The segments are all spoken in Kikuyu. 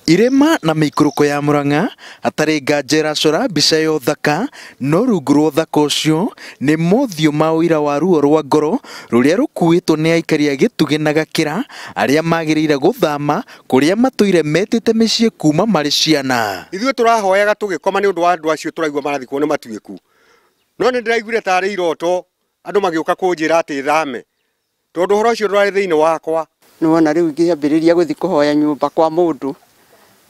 Irĩma na mĩikũrũko ya Murang'a hatarĩ nganja ĩracora mbica ya ũthaka, no rungu rwa ũthaka ũcio nĩ mothiũ ma ũira wa ruo rwa ngoro rũrĩa rũkuĩtwo nĩ aikari a Gĩtugĩ na Gakĩra arĩa magĩrĩire gũthama kũrĩa matũire metĩte mĩciĩ kuma marĩ ciana. Ithuĩ tũrahoyaga tũgĩkoma nĩ ũndũ wa andũ acio tũraigua marathikwo nĩ matuĩku, no nĩ ndĩraiguire tarĩ iroto andũ magĩũka kũnjĩra atĩ thame tondũ ũhoro ũcio ndwarĩ thĩinĩ wakwa. Nĩwona rĩu ingĩambĩrĩria gũthiĩ kũhoya nyũmba kwa mũndũ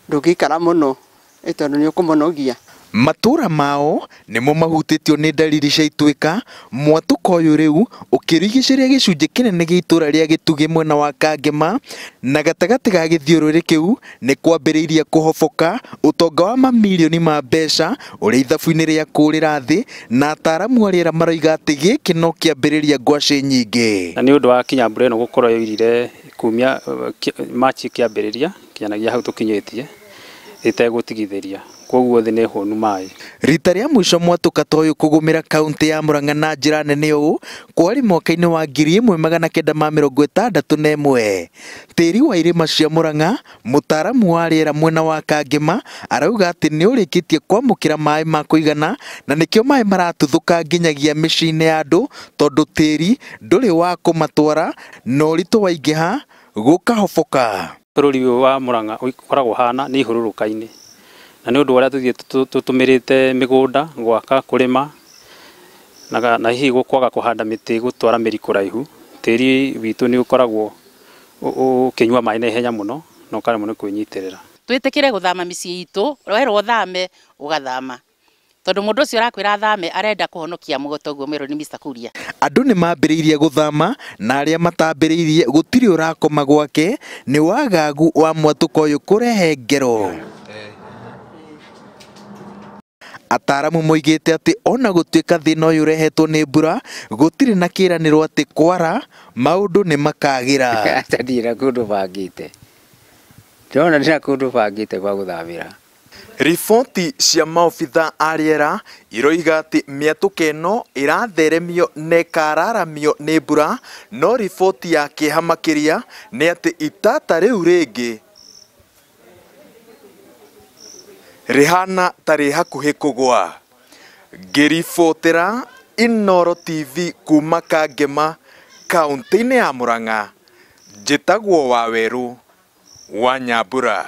ndũngĩikara mũno tondũ nĩ ũkũmũnogia. Matũra mao nĩmo mahutĩtio nĩ ndariri cia ituĩka, mwatũka ũyũ rĩu ũkĩrigicĩria gĩcunjĩ kĩnene gĩa itũra rĩa Gĩtugĩ mwena wa Kangema, na gatagatĩ ga gĩthiũrũrĩ kĩu nĩ kwambĩrĩirie kũhoboka ũtonga wa mamirioni ma mbeca ũrĩa ithabu-inĩ rĩa kũrĩra thĩ, na ataaramu a rĩera maroiga atĩ gĩkĩ no kĩambĩrĩria ngwacĩ nyingĩ. Na nĩ ũndũ wa kinya mbura ĩno gũkorwo yoirire kumia Machi kĩambĩrĩria kinyanagia hau tũkinyĩtie ĩtegũtigithĩria, koguo thĩ nĩ hũnu maĩ. Rita rĩa mũico mwatũka ta ũyũ kũgũmĩra kaunti ya Murang'a na njĩra nene ũũ kwarĩ mwaka-inĩ wa 1961. Tĩri wa irĩma cia Murang'a, mũtaaramu wa rĩera mwena wa Kangema arauga atĩ nĩ ũrĩkĩtie kwamũkĩra maĩ ma kũigana na nĩkĩo maĩ maratuthũka nginyagia mĩciĩ-inĩ ya andũ tondũ tĩri ndũrĩ wa kũmatwara na ũritũ waingĩha gũkahoboka. Bũrũri ũyũ wa Murang'a ũkoragwo hana nĩ ihũrũrũka-inĩ, na nĩ ũndũ wa ũrĩa tũthiĩ tũtũmĩrĩte mĩgũnda gwaka kũrĩma na hihi kwaga kũhanda mĩtĩ gũtwara mĩri kũraihu, tĩri witũ nĩ ũkoragwo ũkĩnyua maĩ na ihenya mũno na ũkaremwo nĩ kwĩnyitĩrĩra. Twĩtĩkĩre gũthama mĩciĩ itũ, werwo ũthame ũgathama, tondũ mũndũ ũcio ũrakwĩra athame arenda kũhonokia mũgoto ũguo mwerũ nĩ Mr. Kuria. Andũ nĩ mambĩrĩirie gũthama na arĩa matambĩrĩirie gũtirĩ ũrakoma gwake nĩ wagagu wa mwatũka ũyũ kũrehe ngero. Ataaramu moigĩte atĩ ona gũtuĩka thĩna ũyũ ũrehetwo nĩ mbura, gũtirĩ na kĩĩranĩro atĩ kwara maũndũ nĩ makagĩra. Ndirĩ na kũndũ bangĩte, ndĩrona ndĩna kũndũ bangĩte gwa gũthamĩra. Riboti cia maobitha a rĩera iroiga atĩ mĩatũka ĩno ĩratheremio na ĩkararamio nĩ mbura, no riboti ya kĩeha makĩria nĩ atĩ itata rĩu rĩngĩ rĩhana ta rĩ hakuhĩ kũgwa. Ngĩribotera Inooro TV kuma Kangema kaunti-inĩ ya Murang'a, njĩtagwo Wawerũ wa Nyambura.